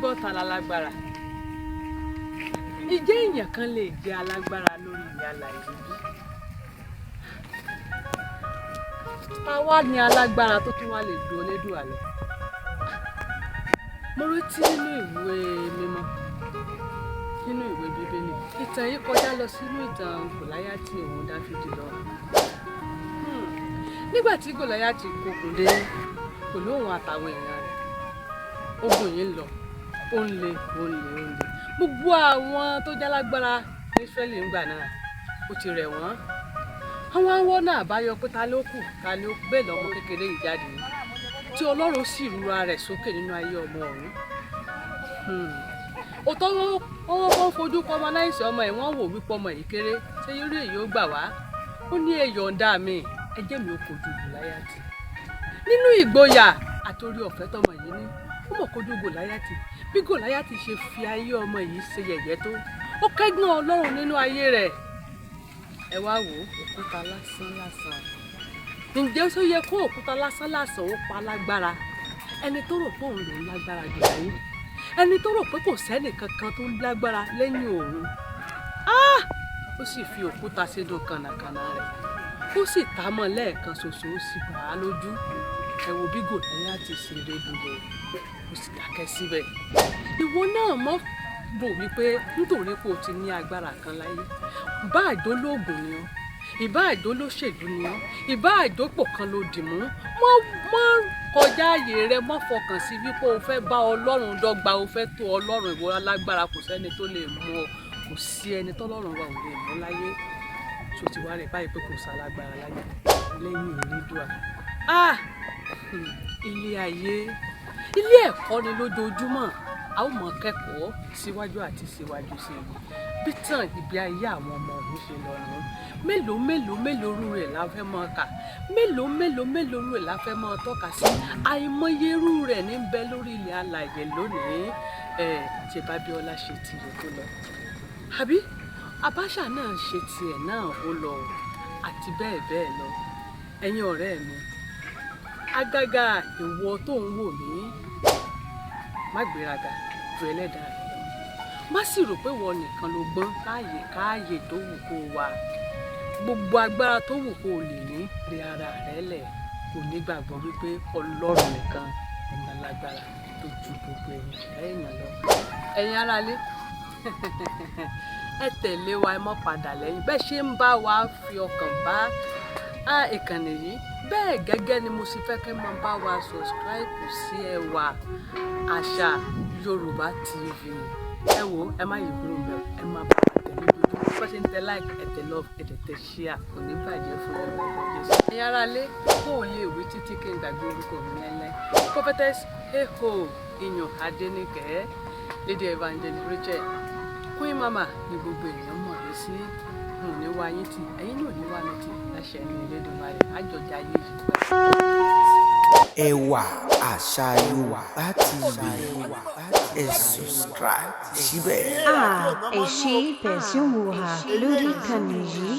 Ẹ gbọ́, ta lálágbára? Ìjẹ́ èèyàn kan lè jẹ́ alágbára lórí ilẹ̀ alààyè bí? Ta wá ní alágbára tó tún wá lè ju Elédùà lọ? Mo rántí nínú ìwé mímọ́, nínú ìwé Bíbélì, ìtàn yìí kọjá lọ sínú ìtàn Gòláyátì òun Dáfídì lọ. Nígbà tí Gòláyátì kógun dé pẹ̀lú òun àtàwọn èèyàn rẹ̀, ogun yìí ń lọ, ó ń le, ó ń le, ó ń le. Gbogbo àwọn tó jálágbára ní Ísírẹ́lì ńgbà náà, ó ti rẹ̀ wọ́n. Àwọn awọ́ náà àbáyọ pé ta ló kù, ta ló kù. Bẹ́ẹ̀ lọ́mọ kékeré yìí jáde, tí Ọlọ́run sì rúra rẹ̀ sókè nínú ayé ọmọ ọ̀hún. Òótọ́, wọ́n kọ́ fojú kọ́ ọmọ náìsí ọmọ ẹ̀, wọ́n wò wípé ọmọ yìí kéré, ṣé irú èyí ó gbà wá? Ó ní, "Ẹ yọ̀ǹda mi, ẹ jẹ́ mi ó kojú Gòláyátì." Nínú ìgboyà àtòrí ọ̀fẹ́ tọmọ yìí ní, ó mọ̀ kojú Gòláyátì. Bí Gòláyátì ṣe fi ayé ọmọ yìí ṣe yẹ̀yẹ́ tó, ó kẹ́gàn Ọlọ́run nínú ayé rẹ̀. Ẹ wá wò ó, òkúta lásán lásán. Ǹjẹ́ ó yẹ kó òkúta lásán lásán ó pa lágbára? Ẹni tó rò pé òun lòún lágbára jù láyé, ẹni tó rò pé kò sẹ́nì kankan tó lágbára lẹ́yìn òun, ó sì fi òkúta sínú kànnàkànnà rẹ̀, ó sì ta mọ́ lẹ́ẹ̀kan ṣoṣo, ó sì bà á lójú. Ẹ wo bí Gòláyátì ṣe ré lulẹ̀, ó sì dákẹ́ síbẹ̀. Ìwọ náà mọ̀ rò wípé nítorí pé o ti ní agbára kan láyé, ìbá àjò lóògùn ni ọ́, ìbá àjò lóṣèlú ni ọ́, ìbá àjòpọ̀ kan ló dì mú, mọ́ mọ́ kọjá ààyè rẹ, mọ́ fọkàn sí wípé o fẹ́ bá Ọlọ́run dọ́gba, o fẹ́ tó Ọlọ́run. Ìwọ alágbára, kò sẹ́ni tó lè mú ọ, kò sí ẹni tọ́lọ́run wa ò lè mú láyé. Tó ti wá rẹ̀ báyìí pé kò sálágbára láyé lẹ́yìn Elédùà. Ah, ilé ayé, ilé ẹ̀kọ́ ni. Lójoojúmọ́ a ó mọ kẹ́kọ̀ọ́ síwájú àti síwájú sí i. Bí tàn ìgbé ayé àwọn ọmọ ọ̀hún ṣe lọ nù. Mélòó mélòó mélòó rú rẹ̀ la fẹ́ mọ kà? Mélòó mélòó mélòó rú rẹ̀ la fẹ́ mọ tọ́ka sí? Àìmọye irú rẹ̀ ní bẹ lórí ilẹ̀ alàyè lónìí. Ẹ̀ ṣe bábíọ́lá ṣe tirẹ̀ tó lọ, àbí Abacha náà ṣe tiẹ̀ náà ó lọ, àti bẹ́ẹ̀ bẹ́ẹ̀ lọ. Ẹ̀yin ọ̀rẹ́ mi, àgàgà ìwọ tó ń wò mí, má gbéraga ju ẹlẹ́dàá rẹ lọ. Má sì rò pé ìwọ nìkan ló gbọ́n. Láàyè káàyè tó wù kó wà, gbogbo agbára tó wù kó lè ní, rí ara rẹ lẹ̀, kò nígbàgbọ́ wípé Ọlọ́run nìkan ní alágbára tó ju gbogbo ẹ̀yìn ẹ̀yìn lọ. Ẹ̀yin aráalé, ẹ tẹ̀lé wa, ẹ mọ́ padà lẹ́yìn. Bẹ́ẹ̀ ṣe ń bá wa fi ọkàn bá ìkànnì yìí, bẹ́ẹ̀ gẹ́gẹ́ ni mo sì fẹ́ kẹ́ máa bá wa subscribe sí Ẹwà Àṣà Yorùbá TV. Ẹ wo, ẹ má yí kúrò bẹ́ẹ̀, ẹ máa bá wa tẹ̀lé lójoojúmọ́. Bá ṣe ń tẹ like, ẹ tẹ love, ẹ tẹ share, kò ní bàjẹ́ fún ẹ lórúkọ Jésù. Ẹ̀yin aráalé, kó o lè wí títí kí n gbàgbé orúkọ mi láéláé, Prophetess Eho Iyàn Adéníkẹ́, Lady Evangelist Rachel, Queen Mama ni gbogbo èèyàn mọ̀ mí sí. N ò ní wá yín tì, ẹ̀yin náà ò ní wá mi tì, láṣẹ ní Elédùmarè. Àjọjà ayé yìí pẹ́. Ẹwà Àṣà Yorùbá TV, ẹ subscribe síbẹ̀. Ah, ẹ ṣé bẹ̀ sí ń wò wá lórí ìkànnì yìí.